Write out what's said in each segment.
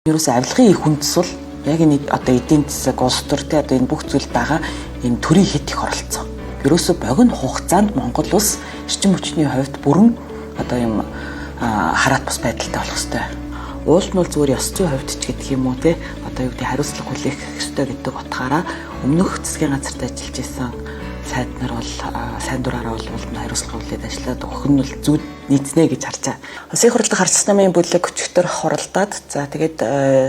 Ерөөсөө авилгын их үндэс бол яг энэ одоо эдийн засаг, улс төр те одоо энэ бүх зүйл байгаа энэ төрийн хэд их оролцоо. Ерөөсөө богино хугацаанд Монгол улс эрчим хүчний хувьд бүрэн одоо юм хараат бус байдалтай болох ёстой. Уул нь бол зүгээр ёс зүйн хувьд ч гэдэг юм уу те одоо юу гэдэг хариуцлага хүлээх ёстой гэдэг утгаараа өмнөх засгийн газарт ажиллаж исэн сайд нар бол сайн дураараа бол хариуцлага хүлээд ажиллаад өгөх нь бол зүйд нийцнэ гэж харж байгаа. Улсын хурлын харц намын бүлэг өчигдөр хуралдаад, за тэгээд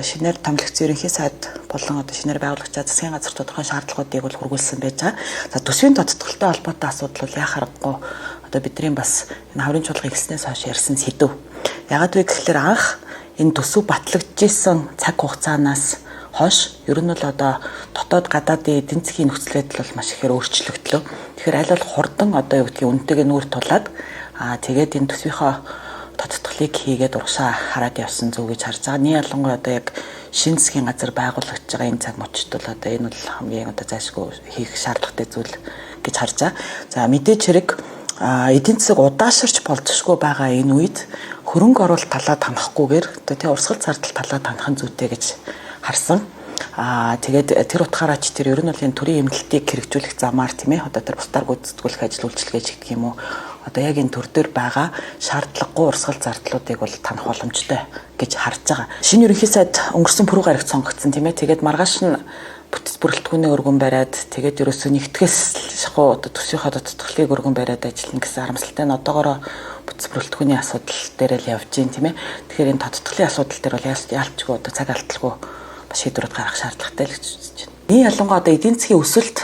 шинээр томилогдсон ерөнхий сайд болон одоо шинээр байгуулагчаа засгийн газар тодорхой шаардлагуудыг бол хүргүүлсэн байж байгаа. За, төсвийн тодтолтой холбоотой асуудал бол яа харахгүй одоо бидний бас энэ хаврын чуулга эхэлснээс хойш ярьсан сэдв. Ягаад вэ гэхлээр анх энэ төсөв батлагдчихсан цаг хугацаанаас хойш ер нь бол одоо дотоод гадаадын эдийн засгийн нөхцөл байдал бол маш ихээр өөрчлөгдлөө. Тэгэхээр аль болох хурдан одоо юу гэдгийг үнэтэйгээ нүүр тулаад, тэгээд энэ төсвийнхөө тодтголыг хийгээд урагшаа хараад явсан зүг гэж харж байгаа. Нэг ялангуяа одоо яг шинэ засгийн газар байгуулагдж байгаа энэ цаг мөчид бол одоо энэ бол хамгийн одоо зайлшгүй хийх шаардлагатай зүйл гэж харж байгаа. За, мэдээж хэрэг эдийн засаг удаашарч болзошгүй байгаа энэ үед хөрөнгө оруулалт талаа танахгүйгээр одоо тий урсгал зардал талаа танах нь зүйтэй гэж харсан. Тэгээд тэр утгаараа ч тэр ер нь бол энэ төрийн эмнэлтийг хэрэгжүүлэх замаар, тийм ээ, одоо тэр бусдаар гүйцэтгүүлэх ажил үйлчилгээ ч гэх юм уу, одоо яг энэ төр дээр байгаа шаардлагагүй урсгал зардлуудыг бол танах боломжтой гэж харж байгаа. Шинэ ерөнхий сайд өнгөрсөн пүрэв гарагт сонгогдсон, тийм ээ. Тэгээд маргааш нь бүтэц бүрэлдэхүүний өргөн бариад, тэгээд ерөөсөө нэгтгэс шахуу одоо төсвийнхаа тодтголыг өргөн бариад ажиллана гэсэн харамсалтай нь одоогоороо бүтэц бүрэлдэхүүний асуудал дээр л явж байна, тийм ээ. Тэгэхээр энэ тодтголын асуудал дээр бол яалчгүй одоо цаг алдалгүй шийдвэрүүд гаргах шаардлагатай л гэж үзэж байна. Нэг ялангуяа одоо эдийн засгийн өсөлт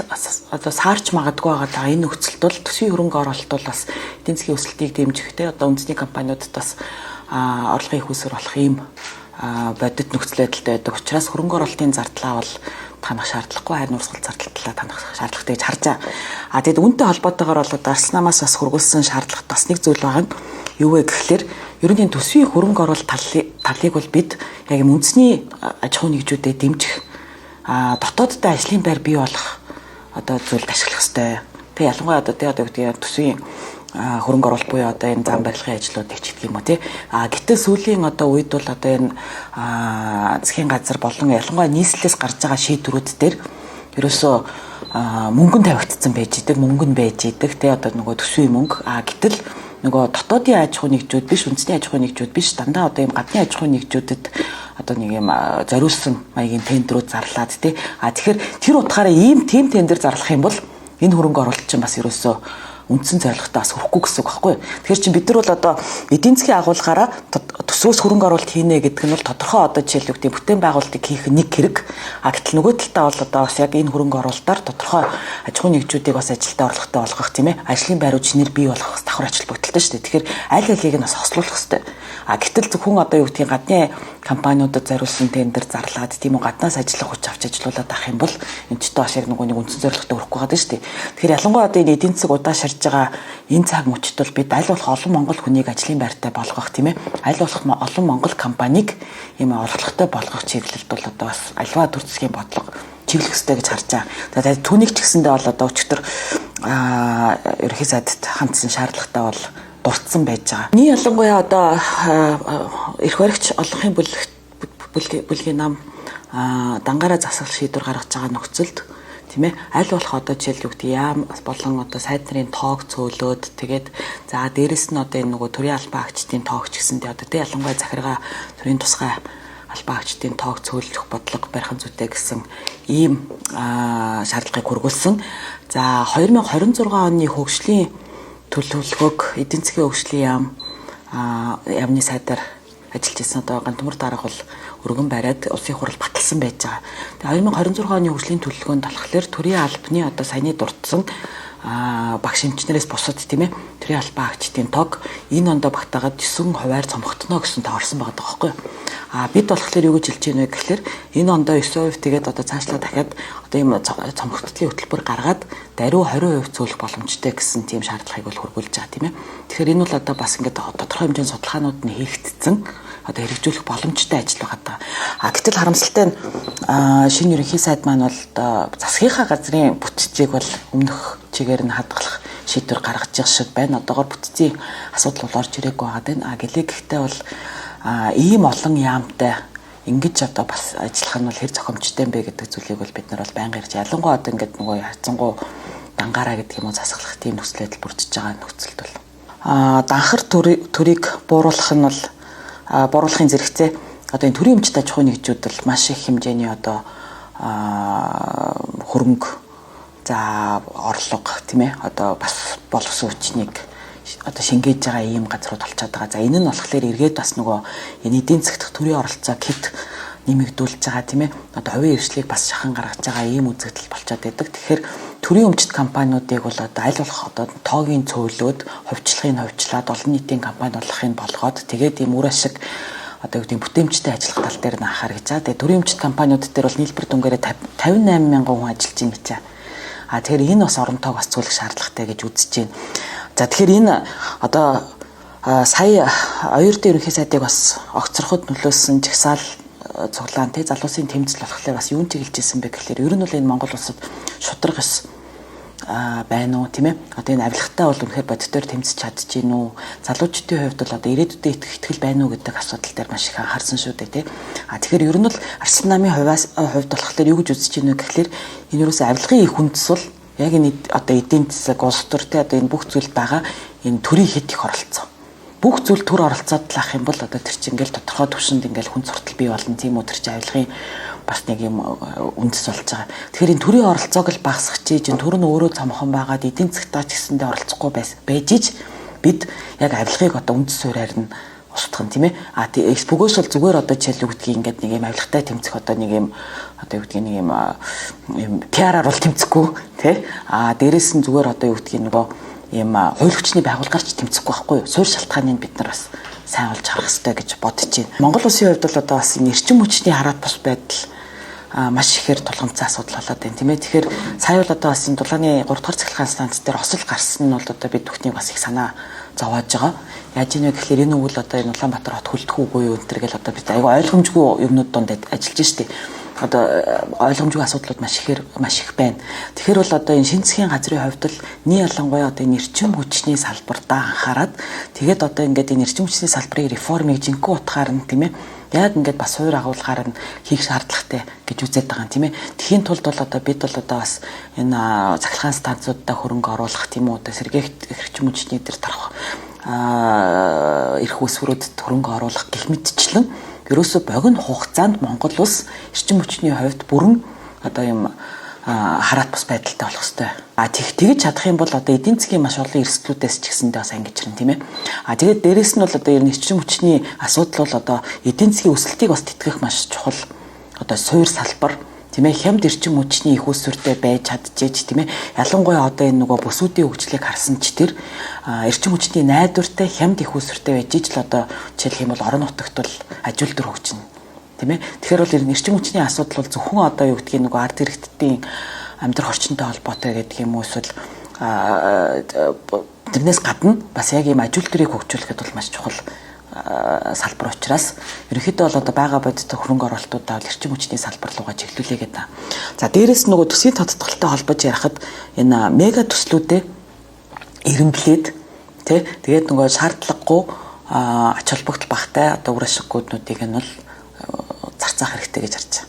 одоо саарч магадгүй байгаа энэ нөхцөлд бол төсвийн хөрөнгө оруулалт бол бас эдийн засгийн өсөлтийг дэмжихтэй одоо үндэсний компаниудад бас орлогын их усүр болох ийм бодит нөхцөл байдалтай байдаг учраас хөрөнгө оруулалтын зардлаа бол танах шаардлагагүй, харин урсгал зардал талаа танах шаардлагатай гэж харж байгаа. Тэгээд үүнтэй холбоотойгоор бол одоо Арслан намаас бас хүргүүлсэн шаардлагат бас нэг зүйл байгаа нь юу вэ гэхлээр ер нь төсвийн хөрөнгө оруулалт талыг бол бид яг юм үндэсний аж ахуйн нэгжүүдэд дэмжих, дотооддоо ажлын байр бий болох одоо зүйлд ашиглах ёстой. Тэгээ ялангуяа одоо тий одоо гэдгийг төсвийн хөрөнгө оруулалт буюу одоо энэ зам барилгын ажлуудыг ч гэх юм уу, тий. Гэтэл сүүлийн одоо үед бол одоо энэ засгийн газар болон ялангуяа нийслэлээс гарч байгаа шийдвэрүүд дээр ерөөсөө мөнгө нь тавигдсан байж идэг, мөнгө нь байж идэг, тий, одоо нөгөө төсвийн мөнгө. Гэтэл нөгөө дотоодын аж ахуйн нэгжүүд биш, үндэсний аж ахуйн нэгжүүд биш, дандаа одоо ийм гадны аж ахуйн нэгжүүдэд одоо нэг юм зориулсан маягийн тендерүүд зарлаад, тий. Тэгэхээр тэр утгаараа ийм тим тендер зарлах юм бол энэ хөрөнгө оруулалт чинь бас ерөөсөө үндсэн зорилготой бас хүрэхгүй гэсэн үг байхгүй юу. Тэгэхээр чинь бид нар бол одоо эдийн засгийн агуулгаараа төсвөөс хөрөнгө оруулалт хийнэ гэдэг нь бол тодорхой одоо жишээл үгдийн бүтээн байгуулалтыг хийх нэг хэрэг. Гэтэл нөгөө талдаа бол одоо бас яг энэ хөрөнгө оруулалтаар тодорхой аж ахуйн нэгжүүдийг бас ажилдаа орлоготой болгох, тийм ээ. Ажлын байрууд шинээр бий болгох давхар ач холбогдолтой шүү дээ. Тэгэхээр аль алийг нь бас хослуулах хэрэгтэй. Гэтэл зөвхөн одоо юу гэдгийг гадны компаниудад зориулсан тендер зарлаад, тийм үү, гаднаас ажиллах хүч авч ажиллуулад авах юм бол энэ ч бас яг нөгөө нэг үндсэн зорилготой хүрэхгүй байгаа шүү дээ. Тэгэхээр ялангуяа одоо энэ эдийн засаг удаашарж байгаа энэ цаг мөчид бол бид аль болох олон монгол хүнийг ажлын байртай болгох, тийм ээ, аль болох олон монгол компанийг ийм орлоготой болгох чиглэлд бол одоо бас альва төр засгийн бодлого чиглэх ёстой гэж харж байгаа. За, түүнийг ч гэсэндээ бол одоо өчигдөр ерөнхий сайдад хандсан шаардлагатай бол дурдсан байж байгаа. Нэг ялангуяа одоо эрх баригч олонхын бүлгийн нам дангаараа засал шийдвэр гаргаж байгаа нөхцөлд, тийм ээ, аль болох одоо жишээл юу гэдэг яам болон одоо сайд нарын тоог цөөлөөд, тэгээд за дээрэс нь одоо энэ нөгөө төрийн албан агчдын тоогч гэсэндээ одоо тий ялангуяа захиргаа төрийн тусгай албан агчдын тоог цөөлөх бодлого барих зүйтэй гэсэн ийм шаардлагыг хүргүүлсэн. За, 2026 оны хөгжлийн төлөвлөгөөг эдийн засгийн хөгжлийн яам яамны сайдаар ажиллаж исэн одоо Гантүмөр дарга бол өргөн бариад улсын хурал баталсан байж байгаа. Тэгээ 2026 оны хөгжлийн төлөвлөгөөнд болохоор төрийн албаны одоо саяны дурдсан багш эмчнэрээс бусад, тийм ээ, төрийн албан агчдын тоог энэ ондоо багтаагаад 9 хувиар цомготно гэсэн тоо орсон байгаа байхгүй юу. Бид болохоор юу гэж хэлж байна вэ гэхлээр энэ ондоо 9% тэгээд одоо цаашлаа дахиад одоо ийм цомготлын хөтөлбөр гаргаад даруй 20% цөөлөх боломжтой гэсэн тийм шаардлагыг бол хүргүүлж байгаа, тийм ээ. Тэгэхээр энэ бол одоо бас ингээд тодорхой хэмжээний судалгаанууд нь хийгдсэн, одоо хэрэгжүүлэх боломжтой ажил байгаа даа. Гэтэл харамсалтай нь шинэ ерөнхий сайд маань бол одоо засгийнхаа газрын бүтцийг бол өмнөх чигээр нь хадгалах шийдвэр гаргаж байгаа шиг байна. Одоогор бүтцийн асуудал бол орж ирээгүй байгаа даа. Гэлээ гэхдээ бол ийм олон яамтай Ингэж одоо бас ажиллах нь бол хэр зохимжтой юм бэ гэдэг зүйлийг бол бид нар бол байнга ярьж, ялангуяа одоо ингээд нөгөө хайцангуу дангаараа гэдэг юм уу, засаглах тийм нөхцөл байдал бүрдэж байгаа нөхцөлд бол данхар төрийг бууруулах нь бол бууруулахын зэрэгцээ одоо энэ төрийн өмчт аж ахуйн нэгжүүд бол маш их хэмжээний одоо хөрөнгө, за, орлого, тийм ээ, одоо бас боловсон хүчнийг одоо шингээж байгаа ийм газрууд болчиход байгаа. За, энэ нь болохоор эргээд бас нөгөө энэ эдийн засгт төрийн оролцоог хэд нэмэгдүүлж байгаа, тийм ээ. Одоо хувийн хвшлийг бас шахан гаргаж байгаа ийм үзэгдэл болчиход байдаг. Тэгэхээр төрийн өмчт компаниудыг бол одоо аль болох одоо тоогийн цөөлөөд, хувьчлахыг хувьчлаад, олон нийтийн компани болохыг болгоод, тэгээд ийм үр ашиг, одоо юу гэдэг, бүтээмжтэй ажиллах тал дээр нь анхаар гэж байгаа. Тэгээд төрийн өмчт компаниуд дээр бол нийлбэр дүнгээрээ 58 мянган хүн ажиллаж байна гэж. А тэгэхээр энэ бас орон тоог бас цөөлөх шаардлагатай гэж үзэж байна. За, тэгэхээр энэ одоо сая оюурдын ерөнхий сайдыг бас огцроход нөлөөлсөн жагсаал цуглаан, те, залуусын тэмцэл болохоор бас юун чиглэж ирсэн бэ гэхлээр ер нь бол энэ Монгол улсад шударга ёс байна уу, тийм ээ, одоо энэ авилгатай бол үнэхээр бодитоор тэмцэж чадж гин үү, залуучдын хувьд бол одоо ирээдүйдээ итгэх итгэл байна уу гэдэг асуудал дээр маш их анхаарсан шүү дээ, тийм. А тэгэхээр ер нь бол Арслан намын хувьд болохоор юу гэж үзэж гин вэ гэхлээр энэ юусоо авилгын их үндэс бол яг энэ одоо эдийн засаг, улс төр, те, одоо энэ бүх зүйлд байгаа энэ төрийн хэд их оролцоо, бүх зүйл төр оролцоод лах юм бол одоо тэр чинь ингээл тодорхой түвшинд ингээл хүн суртал бий болно, тийм үү, тэр чинь авилгын бас нэг юм үндэс болж байгаа. Тэгэхээр энэ төрийн оролцоог л багасгах чиж, энэ төр нь өөрөө цомхон байгаад эдийн засгтаа ч гэсэндээ оролцохгүй байж ич бид яг авилгыг одоо үндэс суурьаар нь устгах нь, тийм ээ. А бөгөөс бол зүгээр одоо жишээл юу гэдгийг ингээд нэг юм авилгатай тэмцэх одоо нэг юм одоо юу гэдгийг нэг юм юм PR-аар бол тэмцэхгүй, тий. А дээрэс нь зүгээр одоо юу гэдгийг нөгөө ийм хууль хүчний байгууллагаар ч тэмцэхгүй байхгүй юу? Суурь шалтгааныг бид нар бас сайн олж харах хэрэгтэй гэж бодож байна. Монгол улсын хувьд бол одоо бас энэ эрчим хүчний хараат бус байдал маш ихээр тулгамдсан асуудал болоод байна, тийм ээ. Тэгэхээр сая бол одоо бас энэ дулааны 3 дахь цахилгаан станц дээр осол гарсан нь бол одоо бид бүхнийг бас их санаа зовоож байгаа. Яаж ийм вэ гэхлээр энэ үйл одоо энэ Улаанбаатар хот хөлдөх үгүй юу энэ төр гэл одоо бид айгүй ойлгомжгүй юмнууд донд ажиллаж штеп, одоо ойлгомжгүй асуудлууд маш ихээр маш их байна. Тэгэхээр бол одоо энэ шинэ засгийн газрын хувьд л нэг ялангуяа одоо энэ эрчим хүчний салбартаа анхаарад, тэгээд одоо ингээд энэ эрчим хүчний салбарын реформыг жинхэнэ утгаар нь, тийм ээ, яг ингээд бас суур агуулгаар нь хийх шаардлагатай гэж үзээд байгаа юм, тийм ээ. Тэхийн тулд бол одоо бид бол одоо бас энэ цахилгаан станцуудаа хөрөнгө оруулах, тийм үү, одоо сэргээх эрчим хүчний дээр тарах эрх үүсвэрүүдэд хөрөнгө оруулах гэх мэтчлэн ерөөсө богино хугацаанд Монгол улс эрчим хүчний хувьд бүрэн одоо юм хараат бус байдалтай болох ёстой. А тэгж чадах юм бол одоо эдийн засгийн маш олон эрсдлүүдээс ч гэсэндээ бас ангижран, тийм ээ. А тэгээд дээрэс нь бол одоо ер нь эрчим хүчний асуудал бол одоо эдийн засгийн өсөлтийг бас тэтгэх маш чухал одоо суур салбар, тийм ээ, хямд эрчим хүчний их усүртэй байж чадчихэж, тийм ээ, ялангуяа одоо энэ нөгөө бүсүүдийн хөгжлийг харсан ч тэр эрчим хүчний найдвартай хямд их усүртэй байж ич л одоо жишээлх юм бол орон нутагт бол ажил төр хөгжинэ, тийм ээ. Тэгэхээр бол эрчим хүчний асуудал бол зөвхөн одоо юу гэдгийг нөгөө ард иргэдийн амьдрах орчинтой холбоотой гэдэг юм уу, эсвэл тэрнээс гадна бас яг ийм ажил төрийг хөгжүүлэхэд бол маш чухал салбар учраас ерөнхийдөө бол одоо байгаа бодит хөрөнгө оруулалтуудаа бол эрчим хүчний салбар руугаа чиглүүлээ гэдэг. За, дээрэс нь нөгөө төсвийн тодтголтой холбож ярихад энэ мега төслүүдээ эрэмблээд, тий, тэгээд нөгөө шаардлагагүй ач холбогдол багтай одоо үр ашиггүйднүүдийг нь бол зарцаах хэрэгтэй гэж харж байгаа.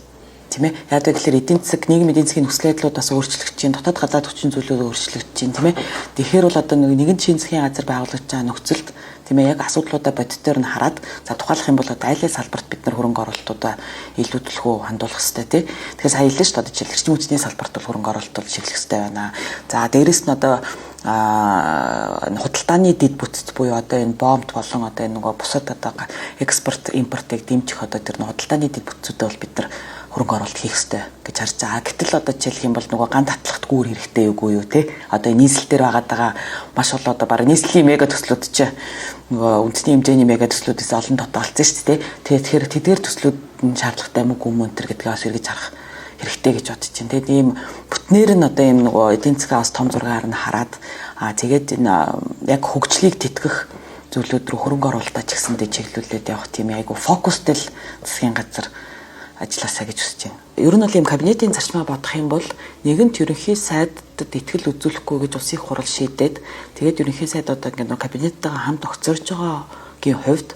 Тийм ээ. Яг тэгэхээр эдийн засаг, нийгмийн эдийн засгийн нөхцөл байдлууд бас өөрчлөгдөж чинь, дотоод гадаад хүчин зүйлүүд өөрчлөгдөж чинь, тийм ээ. Тэгэхээр бол одоо нэг нэгэн шинэ засгийн газар байгуулагдаж байгаа нөхцөлд, тийм ээ, яг асуудлуудаа бодитоор нь хараад, за, тухайлах юм бол одоо аль аль салбарт бид нар хөрөнгө оруулалтуудаа илүү төлхөө хандуулах хэрэгтэй, тий. Тэгэхээр сая хэллээ шүү дээ, одоо жишээл эрчим хүчний салбарт бол хөрөнгө оруулалт бол чиглэх хэрэгтэй байна. За, дээрэс нь одоо худалдааны дэд бүтц буюу одоо энэ бомб болон одоо энэ нөгөө бусад одоо экспорт импортыг дэмжих одоо тэр худалдааны дэд бүтцүүдэд бол бид нар хөрөнгө оруулалт хийх ёстой гэж харж байгаа. Гэтэл одоо жишээлх юм бол нөгөө ган татлахт гүүр хэрэгтэй үгүй юу, те. Одоо нийслэл дээр байгаад байгаа маш олон одоо бараг нийслэлийн мега төслүүд чи нөгөө үндэсний хэмжээний мега төслүүдээс олон тодорхойлцсон шүү дээ. Тэгэхээр тэдгээр төслүүд нь шаардлагатай мөг юм өнтер гэдгээ бас эргэж харах хэрэгтэй гэж бодож байна. Тэгээд ийм бүтнээр нь одоо ийм нөгөө эдийн засгийн том зургаар нь хараад, тэгээд энэ яг хөгжлийг тэтгэх зүйлүүд рүү хөрөнгө оруулалтаа ч гэсэндээ чиглүүлээд явах тийм айгу фокустэй л засгийн газар ажилласаа гэж хүсэж байна. Ер нь бол ийм кабинетын зарчмаа бодох юм бол нэгэнт ерөнхий сайдад итгэл үзүүлэхгүй гэж улсын их хурал шийдээд, тэгээд ерөнхий сайд одоо ингээд кабинеттайгаа хамт огцорж байгаагийн хувьд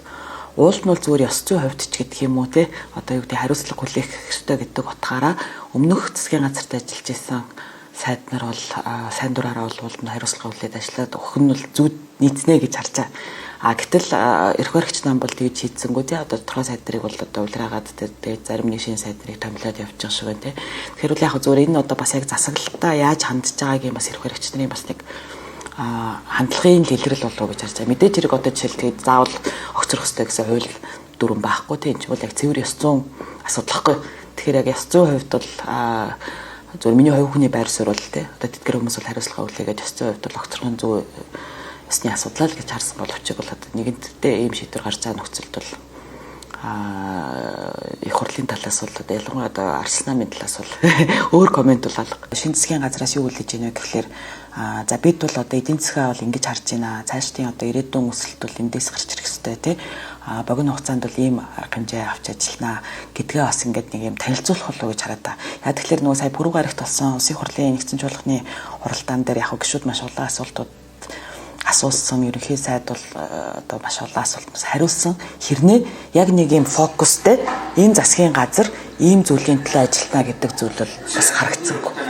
Уул нь бол зүгээр ёс зүйн хувьд ч гэдэг юм уу те, одоо юу гэдэг, хариуцлага хүлээх ёстой гэдэг утгаараа өмнөх засгийн газарт ажиллаж исэн сайд нар бол сайн дураараа бол хариуцлага хүлээд ажиллаад өгөх нь бол зүйд нийцнэ гэж харж байгаа. А гэтэл эрх баригч нам бол тэгж шийдсэнгүү тий, одоо тодорхой сайд нарыг бол одоо улираагаад, тэгээд зарим нэг шинэ сайд нарыг томилоод явж байгаа шиг байна тий. Тэгэхээр бол яг зүгээр энэ одоо бас яг засаглалтаа яаж хандж байгаагийн бас эрх баригч нарын бас нэг хандлагын илрэл болов уу гэж харж байгаа. Мэдээж хэрэг одоо жишээл тэгээд заавал огцрох ёстой гэсэн хууль дүрм байхгүй тий. Энэ чинь бол яг цэвэр ёс зүйн асуудал байхгүй. Тэгэхээр яг ёс зүйн хувьд бол зөв миний хувь хүний байр суурь бол тий, одоо тэдгэр хүмүүс бол хариуцлага хүлээгээд ёс зүйн хувьд бол огцрох нь зөв ёсны асуудал л гэж харсан боловч бол одоо нэгэнтдээ ийм шийдвэр гарч байгаа нөхцөлд бол их хурлын талаас бол одоо ялангуяа одоо Арслан намын талаас бол өөр comment бол алга. Шинэ засгийн газраас юу хүлээж ийнэ вэ гэхлээр за бид бол одоо эдийн засгаа бол ингэж харж байна. Цаашдын одоо ирээдүйн өсөлт бол эндээс гарч ирэх ёстой тий. Богино хугацаанд бол ийм арга хэмжээ авч ажиллана гэдгээ бас ингээд нэг юм танилцуулах болов уу гэж хараад та. Яг тэгэхээр нөгөө сая Пүрэв гарагт болсон улсын хурлын нэгдсэн чуулганы хуралдаан дээр яг гишүүд маш олон асуултууд асуусан, ерөнхий сайд бол одоо маш олон асуултанд хариулсан. Хэрнээ яг нэг юм фокустэй энэ засгийн газар ийм зүйлийн төлөө ажиллана гэдэг зүйл бол бас харагдсангүй.